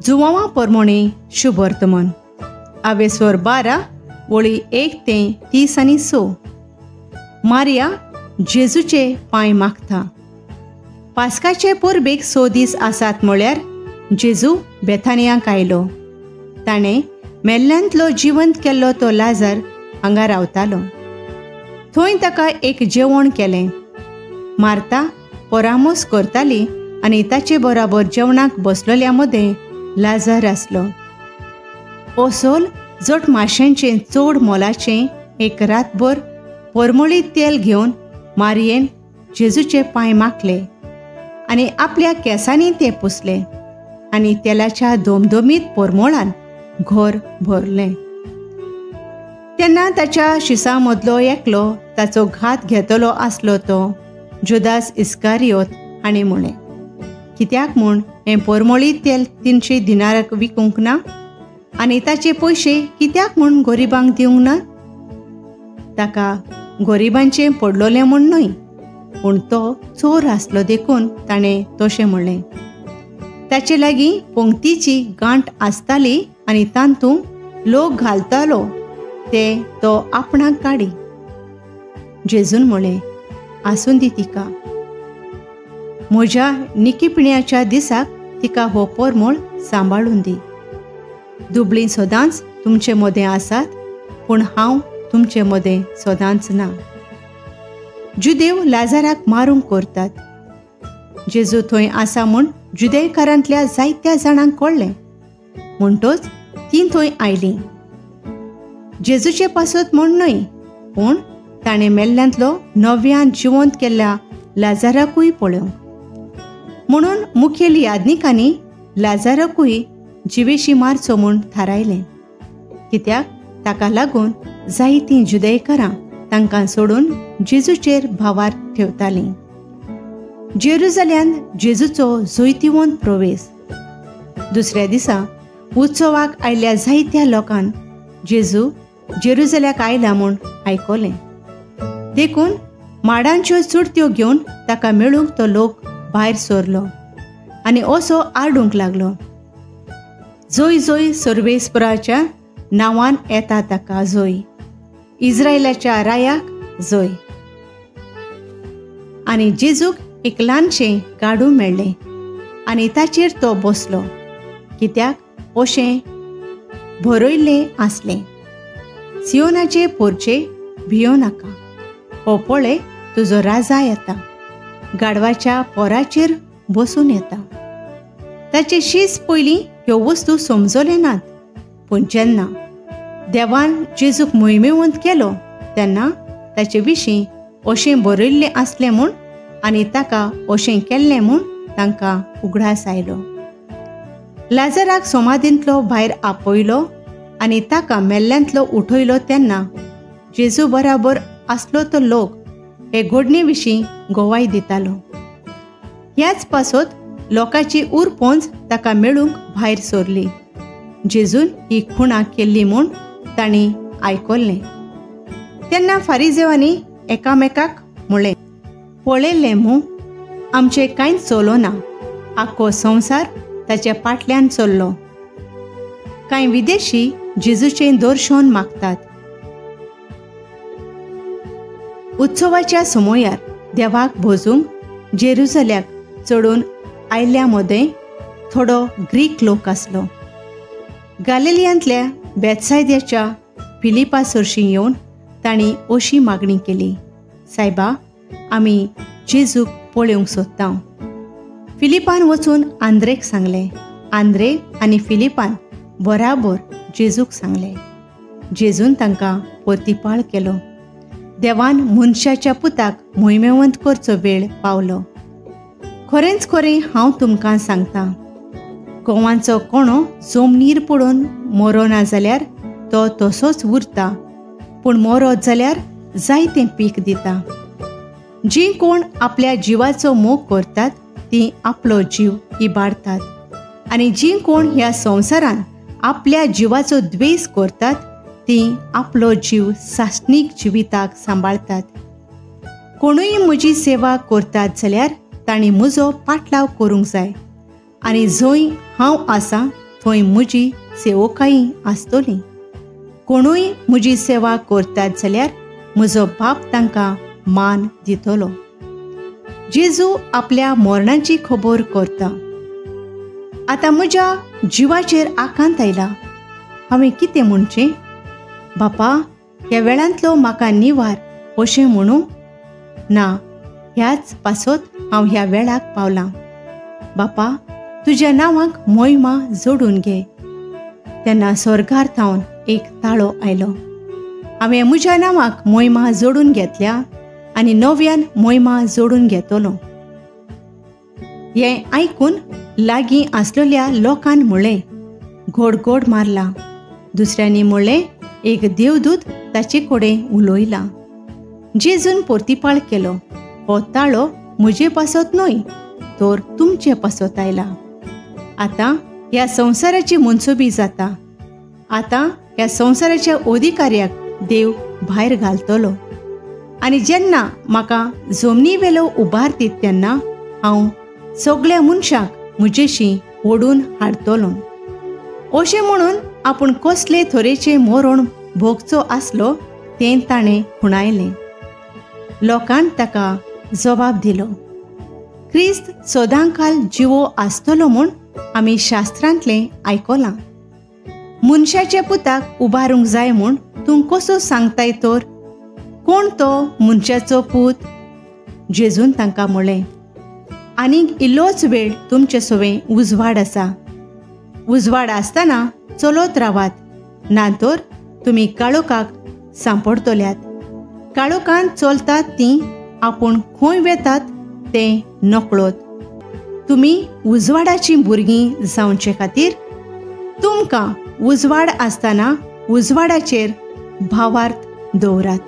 जुवांवा परमोणे शुभवर्तमान आवेस्वर 12 वळी 1 ते 30 आनी 6. मारिया जेजूचे पांय मागता. पास्काचे परबेक 6 दीस आसात म्हळ्यार जेजू बेथानियाक आयलो. ताणें मेल्ल्यांतलो जिवंत केल्लो तो लाजर हांगा रावतालो. थंय ताका एक जेवण केलें. मार्ता परामोस करताली आनी ताचे बराबर जेवणाक बसलेल्या मदें लाजर आसलो. ओसोल जट माश्यांचें चड मोलाचें एक रातभर परमळी तेल घेवन मारयेन जेजूचे पांय माखले आनी आपल्या केंसांनी ते पुसले आनी तेलाच्या धमधमीत परमळान घर भरलें. तेन्ना ताच्या शिसां मदलो एकलो ताचो घात घेतलो आसलो तो जुदास इस्कारियोत हाणें म्हणलें, कित्याक म्हूण हें परमळी तेल 300 दिनाराक विकूंक ना आनी ताचे पयशे कित्याक म्हूण गरिबांक दिवंक ना? ताका गरिबांचें पडलोलें म्हूण न्हय, पूण तो चोर आसलो देखून ताणें तशें म्हणलें. ताचे लागीं पंक्तीची गांठ आसताली आनी तातूंत लोक घालतालो ते तो आपणाक काडी. जेजून म्हणलें, आसूं दी तिका, म्हज्या निकीपिण्याच्या दिसाक तिका हो परमळ सांबाळून दी. दुबळीं सदांच तुमचे मदें आसात, पूण हांव तुमचे मदें सदांच ना. जुदेव लाजाराक मारूंक करतात. जेजू थंय आसा म्हूण जुदेकारांतल्या जायत्या जाणांक कळ्ळें, म्हणटच तीं थंय आयलीं. जेजूचे पासत म्हूण न्हय, पूण ताणें मेल्ल्यांतलो नव्यान जिवंत केल्ल्या लाजाराकूय पळोवंक. म्हणून मुखेल याज्ञिकांनी लाजाराकूय जिवेशी मारचो म्हूण थारायलें, कित्याक ताका लागून जायतीं जुदेकारां तांकां सोडून जेजूचेर भावार ठेवतालीं. जेरुजाल्यांत जेजूचो जैतिवंत प्रवेश. दुसऱ्या दिसा उत्सवाक आयिल्ल्या जायत्या लोकांक जेजू जेरुजाल्याक आयला म्हूण आयकलें. देखून माडांच्यो चुडत्यो घेवन ताका मेळूंक तो लोक भायर सरलो आनी असो आरडूंक लागलो, जोय जोय सर्वेस्पराच्या नांवान येता ताका जोय, इस्रायलाच्या रायाक जोय. आनी जेजूक एक ल्हानशें गाडू मेळ्ळें आनी ताचेर तो बसलो, कित्याक अशें बरयल्लें आसलें, सियोनाचे पोरचे भियो नाका, हो पळय तुजो राजा येता, गाडवाच्या पोराचेर बसून येता. ताचे शीस पयलीं ह्यो वस्तू समजले नात, पूण जेन्ना देवान जेजूक मोहिमेवंत केलो तेन्ना ताचे विशीं अशें बरयल्लें आसलें म्हूण आनी ताका अशें केल्लें म्हूण तांकां उगडास आयलो. लाजराक समाधींतलो भायर आपयलो आनी ताका मेल्ल्यांतलो उठयलो तेन्ना जेजू बराबर आसलो तो लोक हे घडणे विशीं गवाय दितालो. ह्याच पासत लोकांची उरपोंच ताका मेळूंक भायर सरली. जेजून ही खुणा केल्ली म्हूण तांणी आयकल्लें. तेन्ना फारिजेवांनी एकामेकाक म्हणलें, पळयल्लें मूं, आमचें कांयच चलोना, आख्खो संवसार ताच्या फाटल्यान चल्लो. कांय विदेशी जेजूचें दर्शन मागतात. उत्सवाच्या समयार देवाक भोजूंक जेरुजाल्याक चडून आयिल्ल्या मदें थोडो ग्रीक लोक आसलो. गालिलियांतल्या बेतसायद्याच्या फिलिपा सरशीं येवन तांणी अशी मागणी केली, सायबा, आमी जेजूक पळोवंक सोदता. फिलिपान वचून आंद्रेक सांगलें. आंद्रे आनी फिलिपान बराबर जेजूक सांगलें. जेजून तांकां प्रतिपाळ केलो. देवान मनशाच्या पुताक मोहिमेवंत करचो वेळ पावलो. खरेंच खरें हांव तुमकां सांगता, गोवांचो कोणो जमनीर पडून मरोना जाल्यार तो तसोच उरता, पूण मरत जाल्यार जायतें पीक दिता. जीं कोण आपल्या जिवाचो मोग करतात तीं आपलो जीव इबाडतात, आनी जीं कोण ह्या संवसारान आपल्या जिवाचो द्वेस करतात तीं आपलो जीव सासणीक जिविताक सांबाळतात. कोणूय म्हजी सेवा करतात जाल्यार तांणी म्हजो पाटलाव करूंक जाय, आनी जंय हांव आसा थंय म्हजी सेवकाई आसतली. कोणूय म्हजी सेवा करतात जाल्यार म्हजो बाप तांकां मान दितलो. जेजू आपल्या मरणाची खबर करता. आतां म्हज्या जिवाचेर आकांत आयला. हांवें कितें म्हणचें? बापा, ह्या वेळांतलो म्हाका निवार अशें म्हणूं? ना, ह्याच पासत हांव ह्या वेळाक पावलां. बापा, तुज्या नांवाक मोहिमा जोडून घे. तेन्ना स्वर्गार थावन एक ताळो आयलो, हांवें म्हज्या नांवाक मोहिमा जोडून घेतल्या आनी नव्यान मोहिमा जोडून घेतलो. हें आयकून लागीं आसलेल्या लोकान म्हणलें, गोड गोड मारला. दुसऱ्यांनी म्हणलें, एक देवदूत ताचे कडेन उलयला. जेजून परतिपाळ केलो, हो ताळो म्हजे पासत न्हय तर तुमचे पासत आयला. आतां ह्या संवसाराची मनसुबी जाता. आतां ह्या संवसाराच्या अधिकाऱ्याक देव भायर घालतलो. आनी जेन्ना म्हाका जमनी वेलो उबारतीत तेन्ना हांव सगळ्या मनशाक म्हजेशी ओडून हाडटलो. अशें म्हणून आपूण कसले थरेचें मरण भोगचो आसलो तें ताणें खुणायलें. लोकान ताका जबाब दिलो, क्रिस्त सदांकाल जिवो आसतलो म्हूण आमी शास्त्रांतलें आयकलां. मनशाच्या पुताक उबारूंक जाय म्हूण तूं कसो सांगताय तर? कोण तो मनशाचो पूत? जेजून तांकां म्हणलें, आनीक इल्लोच वेळ तुमचे सवें उजवाड आसा. उजवाड आसतना चलत रावात, ना तर तुमी काळोखाक सांपडटल्यात. काळोखान चलतात तीं आपूण खंय वेतात तें नकळत. तुमी उजवाडाचीं भुरगीं जावचे खातीर तुमकां उजवाड आसतना उजवाडाचेर भावार्थ दवरात.